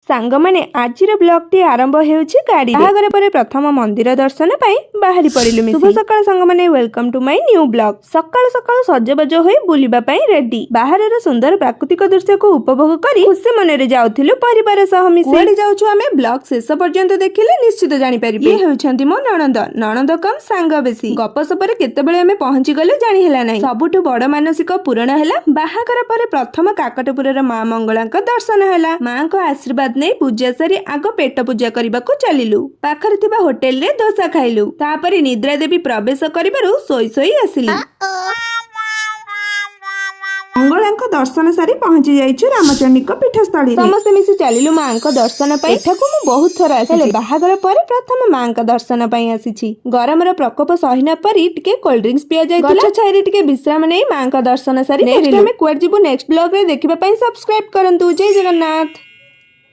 ସାଙ୍ଗମାନେ, ଆଜିର ବ୍ଲଗଟି ଆରମ୍ଭ ହେଉଛି ଗାଡ଼ି। ବାହାଘର ପରେ ପ୍ରଥମ ମନ୍ଦିର ଦର୍ଶନ ପାଇଁ ବାହାରି ପଡ଼ିଲୁ। ଶୁଭ ସକାଳ ସାଙ୍ଗମାନେ, welcome to my new vlog। ସକାଳୁ ସକାଳୁ ସଜବାଜ ହୋଇ ବୁଲିବା ପାଇଁ ରେଡି। ବାହାରର ସୁନ୍ଦର ପ୍ରାକୃତିକ ଦୃଶ୍ୟକୁ ଉପଭୋଗ କରି ଖୁସି ମନରେ ଯାଉଥିଲୁ ପରିବାର ସହ ମିଶି। କୁଆଡେ ଯାଉଛୁ ଆମେ, ବ୍ଲଗ ଶେଷ ପର୍ଯ୍ୟନ୍ତ ଦେଖିଲେ ନିଶ୍ଚିତ ଜାଣିପାରିବେ। ଇଏ ହେଉଛନ୍ତି ମୋ ନଣନ୍ଦ। ନଣନ୍ଦ କମ୍, ସାଙ୍ଗ ବେଶୀ। ଗପ ସପରେ କେତେବେଳେ ଆମେ ପହଞ୍ଚି ଗଲେ ଜାଣି ହେଲା ନାହିଁ। ସବୁଠୁ ବଡ ମାନସିକ ପୂରଣ ହେଲା। ବାହାଘର ପରେ ପ୍ରଥମ କାକଟପୁରର ମା ମଙ୍ଗଳାଙ୍କ ଦର୍ଶନ ହେଲା। ମାଙ୍କ ଆଶୀର୍ବାଦ ନେଇ ପୂଜା ସାରି ଆଗ ପେଟ ପୂଜା କରିବାକୁ ଚାଲିଲୁ। ପାଖରେ ଥିବା ହୋଟେଲରେ ଦୋସା ଖାଇଲୁ। ତାପରେ ନିଦ୍ରା ଦେବୀ ପ୍ରବେଶ କରିବାରୁ ଶୋଇ ଶୋଇ ଆସିଲି। ମଙ୍ଗଳାଙ୍କ ଦର୍ଶନ ସାରି ପହଞ୍ଚି ଯାଇଛୁ ରାମଚଣ୍ଡୀଙ୍କ ପୀଠସ୍ଥଳୀ। ସମସ୍ତେ ମିଶି ଚାଲିଲୁ ମାଙ୍କ ଦର୍ଶନ ପାଇଁ। ଏଠାକୁ ମୁଁ ବହୁତ ଥର ଆସିଛି, ହେଲେ ବାହାଘର ପରେ ପ୍ରଥମ ମାଙ୍କ ଦର୍ଶନ ପାଇଁ ଆସିଛି। ଗରମର ପ୍ରକୋପ ସହି ନ ପାରି ଟିକେ କୋଲ୍ଡ ଡ୍ରିଙ୍କସ ପିଆ ଯାଇଥିଲା। ଗଛ ଛାଇରେ ଟିକେ ବିଶ୍ରାମ ନେଇ ମାଙ୍କ ଦର୍ଶନ ସାରି ନେକ୍ସଟ ଆମେ କୁଆଡେ ଯିବୁ, ନେକ୍ସଟ ବ୍ଲଗରେ ଦେଖିବା ପାଇଁ ସବସ୍କ୍ରାଇବ କରନ୍ତୁ। ଜୟ ଜଗନ୍ନାଥ।